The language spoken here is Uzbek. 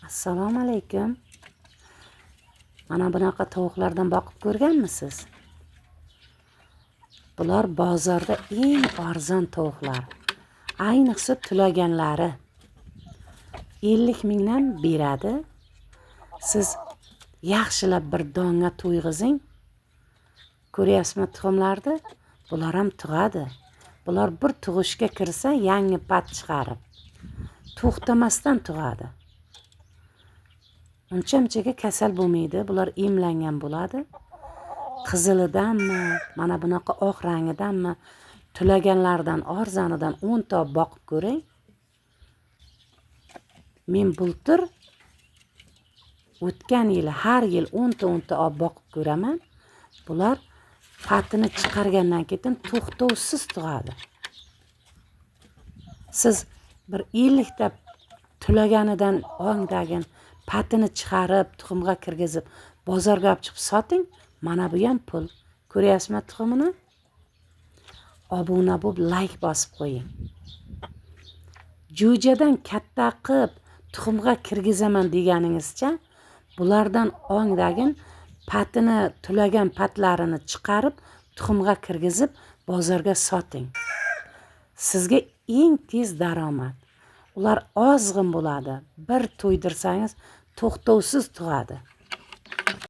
Assalomu alaykum. Mana bunaqa tovuqlardan boqib ko'rganmisiz? Bular bozorda eng arzon tovuqlar. Ayniqsa tulaganlari 50 mingdan beradi. Siz yaxshilab bir donga to'yg'izing. Ko'ryapsizmi tuxumlarni? Bular ham tug'adi. Bular bir tug'ishga kirsa, yangi pat chiqarib, to'xtamasdan tug'adi. Uncha-munchaga kasal bo'lmaydi. Bular emlangan bo'ladi. Qizilidanmi, mana bunaqa oq rangidanmi, tulaganlardan arzonidan 10 ta boqib ko'ring. Men bultur o'tgan yili har yil 10 ta 10 ta olib boqib ko'raman. Bular patini chiqargandan keyin to'xtovsiz tug'adi. Siz bir 50 ta tulaganidan ongdagin patini chiqarib, tuxumga kirgizib, bozorga olib chiqib soting. Mana bu ham pul. Ko'ryapsizmi tuxumini? Obuna bo'lib layk bosib qo'ying. Jo'jadan katta qilib tuxumga kirgizaman deganingizcha, bulardan ongdagin patini tulagan patlarini chiqarib, tuxumga kirgizib, bozorga soting. Sizga eng tez daromad. Ular ozg'in bo'ladi. Bir to'ydirsangiz to'xtovsiz tug'adi.